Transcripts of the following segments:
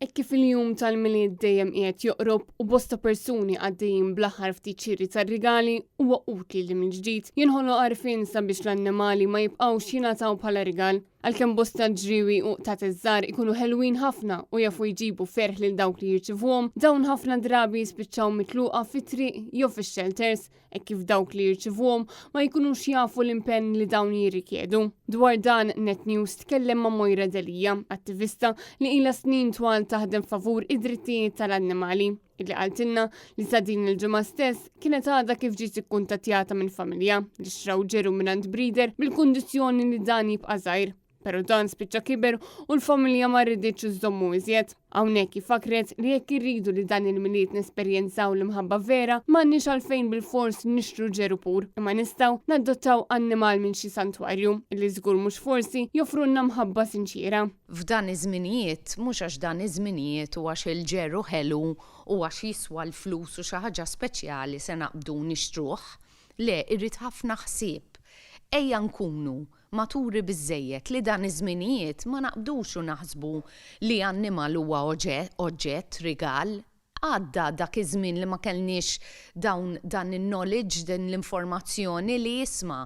Hekk kif il-jum tal-Milied dejjem qiegħed joqrob u bosta persuni għaddejjin bl-aħħar ftit xiri tar-rigali, huwa utli li mill-ġdid jinħoloq għarfien sabiex l-annimali ma jibqgħux jingħataw bħala rigal. Għalkemm bosta ġriewi u qtates żgħar ikunu ħelwin ħafna u jafu jġibu ferħ lil dawk li jirċivuhom, dawn ħafna drabi jispiċċaw mitluqa fit-triq jew fix-xelters hekk kif dawk li jirċivuhom ma jkunux jafu l-impenn li dawn jirrikjedu. Dwar dan, Net News tkellem ma' Moira Delia, attivista li ilha snin twal taħdem favur id-drittijiet tal-annimali, illi qaltilna li sa din il-ġimgħa stess kienet għadha kif ġiet ikkuntattjata minn familja li xtraw ġeru mingħand breeder bil-kundizzjoni li dan jibqa' żgħir. Pero dan spiċċa kiber u l-familja ma riditx iżommu iżjed. Hawnhekk fakret li jekk irridu li dan il-Milied nesperjenzaw l-imħabba vera, m'għandniex għalfejn bil-fors nixtru ġeru pur, imma nistgħu nadottaw annimal minn xi santwarju li żgur mhux forsi joffrulna mħabba sinċiera. F'dan iż-żminijiet, mhux għax dan iż-żminijiet u għax il-ġeru ħelu u għax jiswa l-flus u xi ħaġa speċjali se naqbdu nixtruh. Le, irid ħafna ħsieb. Ejja nkunu maturi biżżejjed li dan iż-żminijiet ma naqbdux u naħsbu li annimal huwa oġġett, rigal. Għadda dak iż-żmien li ma kellniex dawn dan in-knowledge, din l-informazzjoni li isma',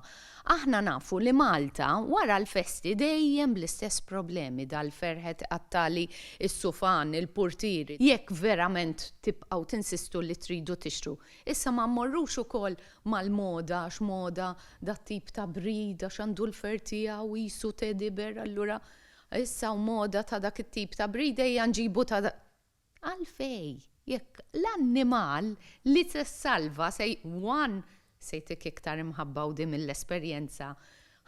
aħna nafu li Malta wara l-festi dejjem bl-istess problemi, dal-ferħ qed iqattagħli s-sufan, il-purtieri. Jekk verament tibqgħu tinsistu li tridu tixtru, issa ma mmorrux ukoll mal-moda għax moda dat-tip ta' breed għax għandu l-fer tiegħu qisu teddy bear allura issa hawn moda ta' dak it-tip ta' breed ejja nġibu ta' Għalfejn? Jekk l-annimal li se ssalva se one se jtik iktar imħabba u din mill-esperjenza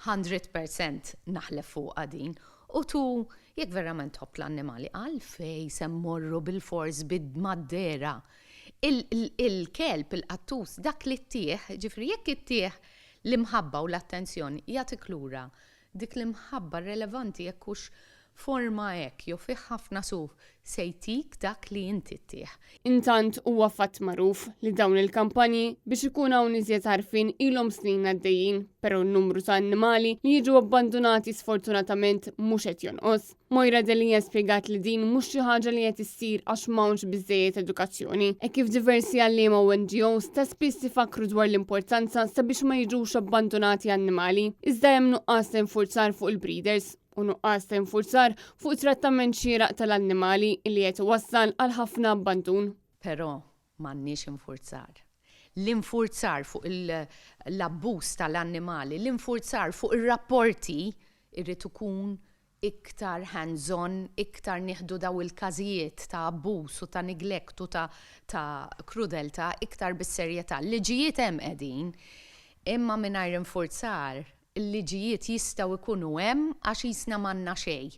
100% naħlef fuqha din u two jekk verament tħobb l-annimali għalfejn se mmorru bilfors mad-dehra? Il-kelb, il-qattus, dak li ttih, jiġifieri jekk ittih l-imħabba u l-attenzjoni jagħtik lura Dik l-imħabba relevanti jekk hux forma hekk jew fih ħafna suf, se jtik dak li inti ttih. Intant huwa fatt magħruf li dawn il-kampanji biex ikun hawn iżjed għarfien ilhom snin għaddejjin, però n-numru ta' annimali li jiġu abbandunati sfortunatament mhux qed jonqos. Moira Delia spjegat li din mhux xi ħaġa li qed issir għax m'hawnx biżżejjed edukazzjoni, hekk kif diversi għalliema u NGOs ta' spiss ifakkru dwar l-importanza sabiex ma jiġux abbandunati annimali. Iżda hemm nuqqas ta' infurzar fuq il-breeders u nuqqas ta' infurzar fuq trattament xieraq tal-annimali li qed iwassal għal ħafna abbandun. Però m'għandniex infurzar. L-infurzar fuq l-abbuż tal-annimali, l-infurzar fuq ir-rapporti irid ikun iktar hands on, iktar nieħdu daw il-każijiet ta' abbuż u ta' neglect u ta' ta' krudeltà iktar bis-serjetà. L-liġijiet hemm qegħdin, imma mingħajr infurzar, il-liġijiet jistgħu jkunu hemm għax qisna m'għandna xejn.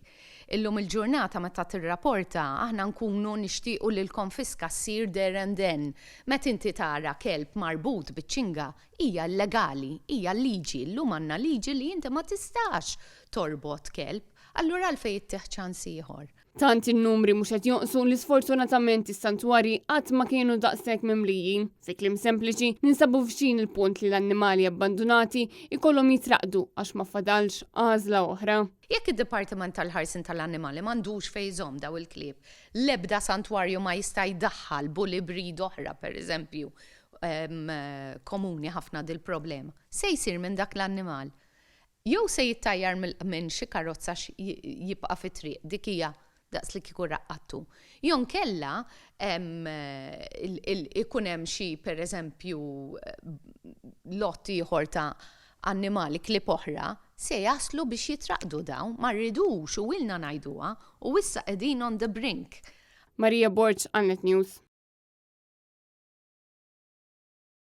Illum il-ġurnata meta tirrapporta, aħna nkunu nixtiequ li l-konfiska ssir there and then. Meta inti tara kelb marbut biċ-ċinga, hija illegali, hija liġi, illum għandna liġi li inti ma tistax torbot kelb, allura għalfejn ittih ċans ieħor? Tant in-numri mhux qed jonqsu li sfortunatament is-santwarji qatt ma kienu daqshekk mimlijin. Fi kliem sempliċi, ninsabu viċin il-punt li l-annimali abbandunati ikollhom jitraqdu għax ma fadalx għażla oħra. Jekk id-Dipartiment tal-Ħarsien tal-Annimali m'għandux fejn iżomm dawn il-klieb, l-ebda santwarju ma jista' jdaħħal bully breed oħra, pereżempju, komuni ħafna dil-problema. Se jsir minn dak l-annimal? Jew se jittajjar minn xi karozza għax jibqa' fit-triq, dik hija daqs li kieku raqqadtu. Jew inkella ikun hemm xi pereżempju lott ieħor ta' annimali, klieb oħra, se jaslu biex jitraqdu dawn, ma rridux u ilna ngħiduha u issa qegħdin on the brink. Maria Borg għal Net News.